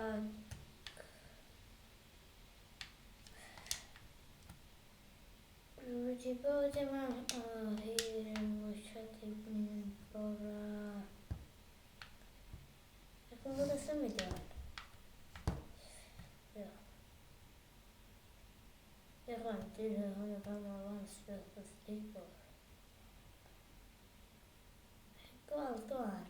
Ac dwi wedi bod yma o hir yn wysiad i yn bora. Ac yn fod yn symud iawn. Ia. Ia rwan, dwi'n rhoi hwnna pan mae one spell of stable. Gweld o'n.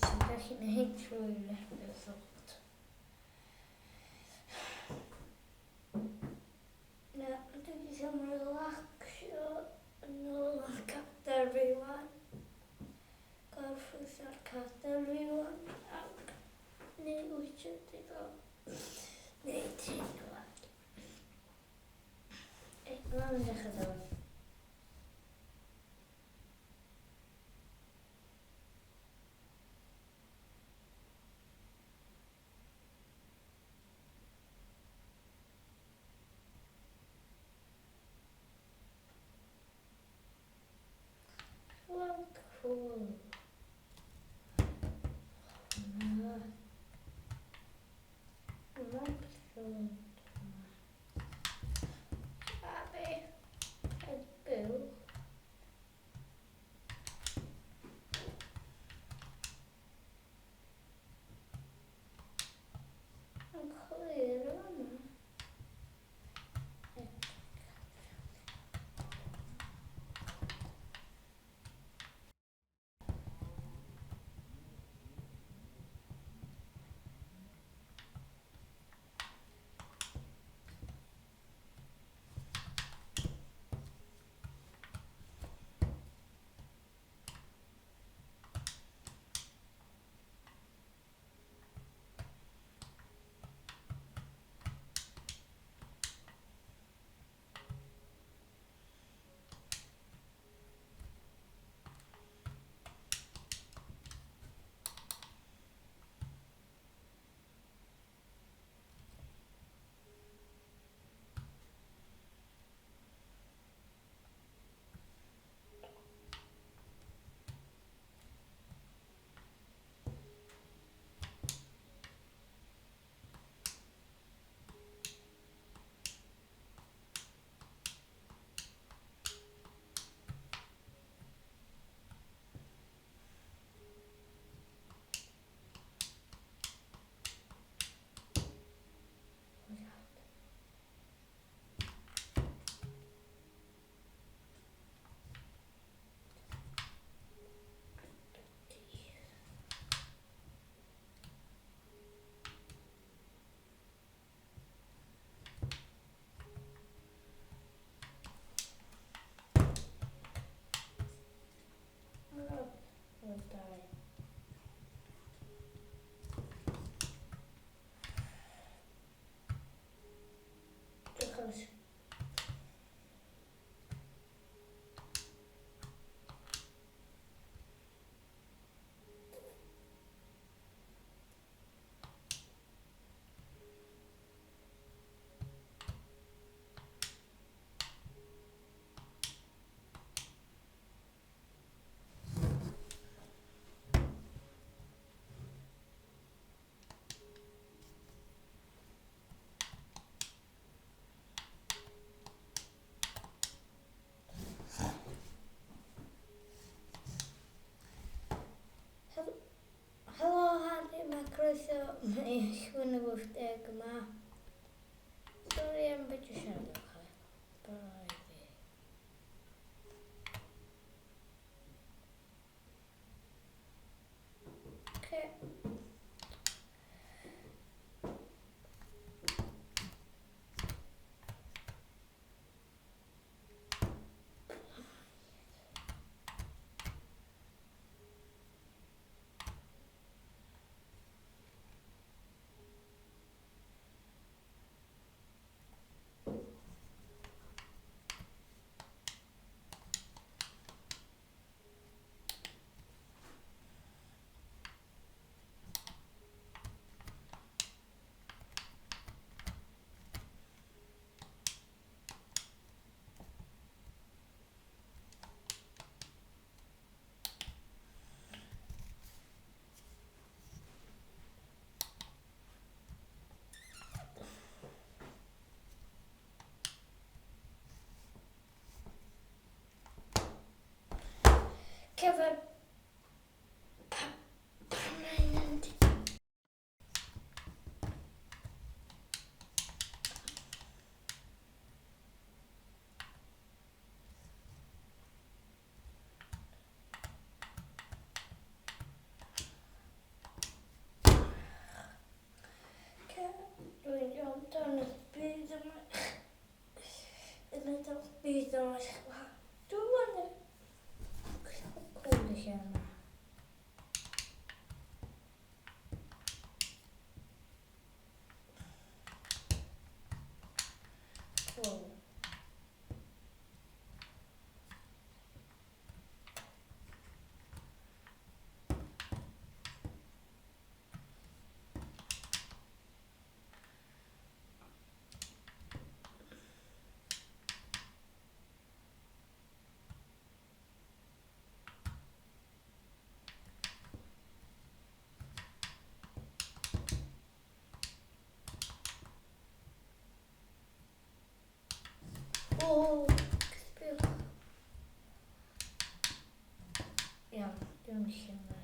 Sy'n gallu gwneud trwy'r episode. Na, dwi wedi cael relaxio yn ôl ar cadair fi wan. Gorffwys ar cadair fi wan ac neu wyt ti wedi fel neud hyn wan. Ei, mae'n dechrau dod. Wel, cool. Hwna. Hwna. A be? Byw. Mae'n clir yn fan'na. Achos Helo Harry, mae croeso i Llwyn y 80 yma. Sori am beth i siarad efo chi. Bye fi. Okay. Dyna dal byd o'n Dwi'n wonder. Cool y lle yma. Cool. O, sbiwch. Iawn, dwi'n lle yma.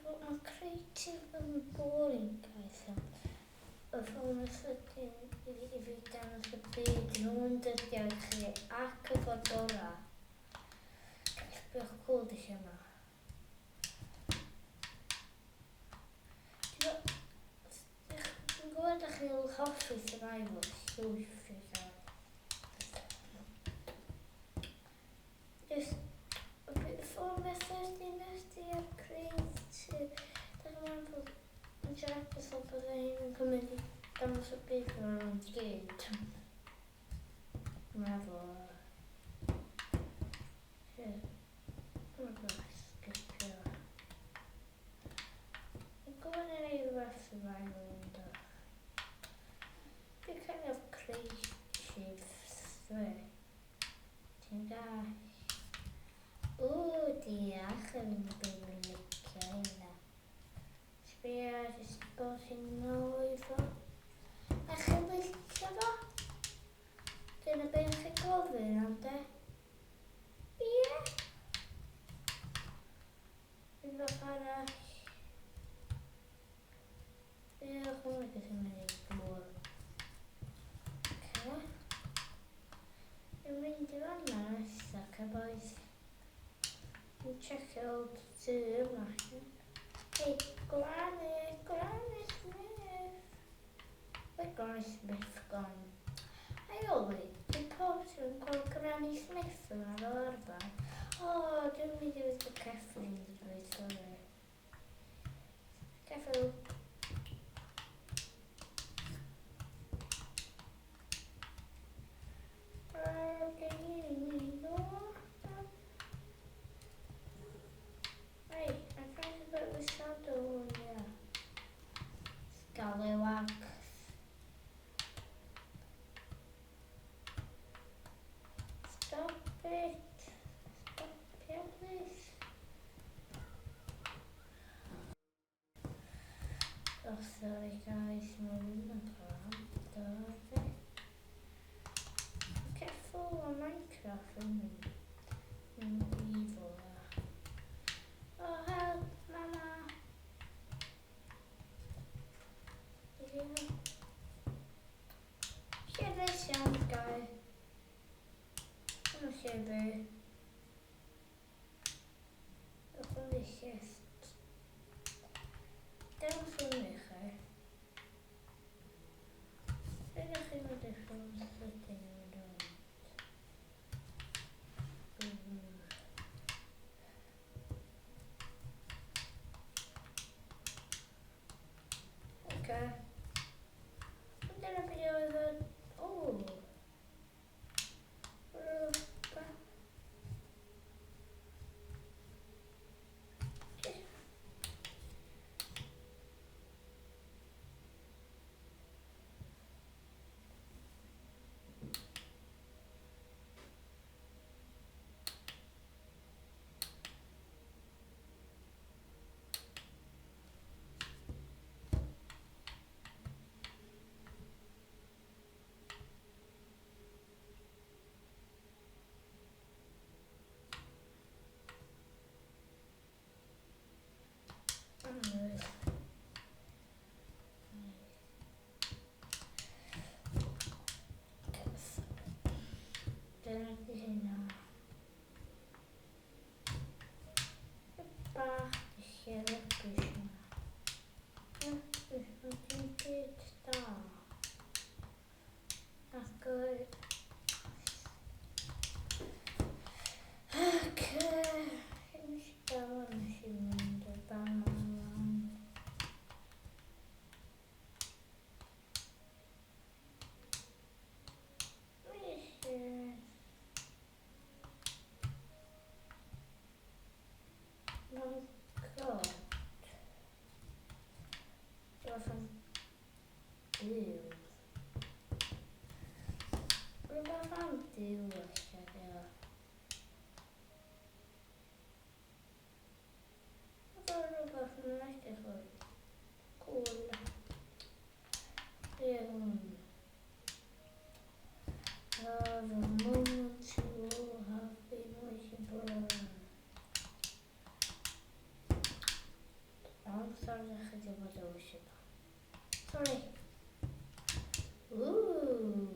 Mae creative yn boring, guys. Y ffordd ydyn i fi dangos y byd nhw'n dyddiau i chi ac y ffordd orau. Guys, sbiwch cool di lle yma. Dwi'n gwybod ydych chi'n hoffi survival, llwyth i gael. Just, ffordd method i nesti ar creative. Da chi'n meddwl yn siarad o bydde hyn yn cymryd i dangos y byd yn o'n gyd. Meddwl. Ie. Mae'n gwybod sgipio. Dwi'n gwybod yn ei rhywbeth survival yn do. Dwi'n kind of creative dwi. Ti'n gall. Ww, diolch yn ddim yn licio hynna. Sbia, jyst bod hi'n nôl i fo. A chi'n licio fo? Dyna beth chi'n gofyn am de? Ie. Un bach arall. Ie, hwnna beth yn mynd i dŵr. Oce. Dwi'n mynd i fanna nesa, ca boys. Dwi'n checio old tŷ yma. Hei, Granny, Granny Smith. Where Granny Smith gone? Hei, Oli, di pob ti'n gweld Granny Smith yma fel arfer? O, dwi'n mynd i fynd y ceffyl yn dweud, sorry. Ceffyl. Hey, I'm trying to put the shadow on here. Scallywags. Stop it. Stop here, please. Oh, sorry guys, mae hwn yn gwrando. Careful o Minecraft yn yn evil. Oh, help, mama. Llyfr siam, guy. Dyma llyfr. Hwn i chest. Dyma hwn i chi. Ydych chi'n mynd i ffilm sydyn yn mynd rownd? Oce. Ond dyna beth oedd yn... O! Rhywbeth. Duw. Rhywbeth am Duw eich dio. Efo rhywbeth yn edrych yn cool. Be hwn? The moment you all have been waiting for. Ond sorry, chydig bod o eisiau. Sorry. Ooh.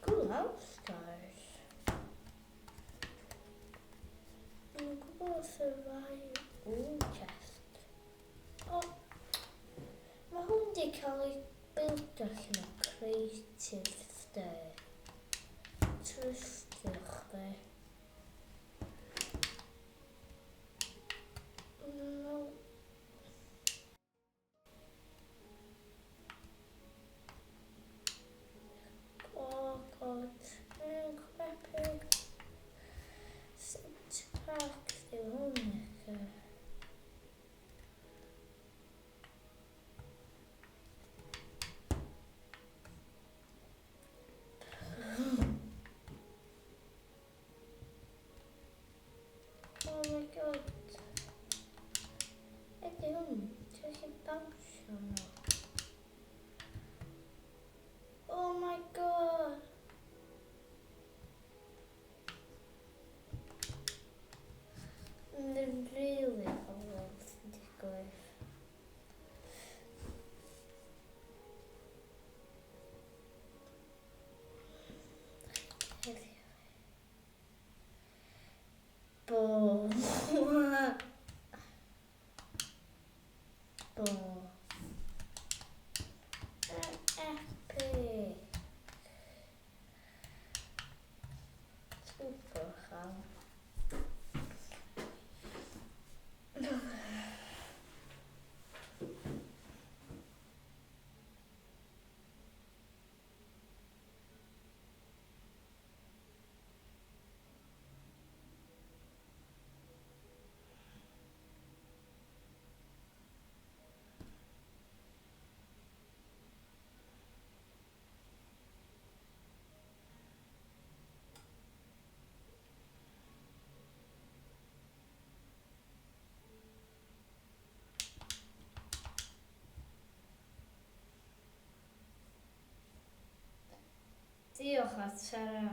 Cool house, guys. Dwi'n gwybod survive. Ooh, chest. Oh, mae hwn di cael ei build allan o creative stair. Trystiwch fi. No. Oh god, mae'n crappy. Sut park yw hwn eich? Oh my god. Ydy hwn? Ti'n gallu bawnsio nhw? Oh my god. Mae'n really awful sy'n digwydd. Bo. Bo. Epic. Super chael. Diolch a tara.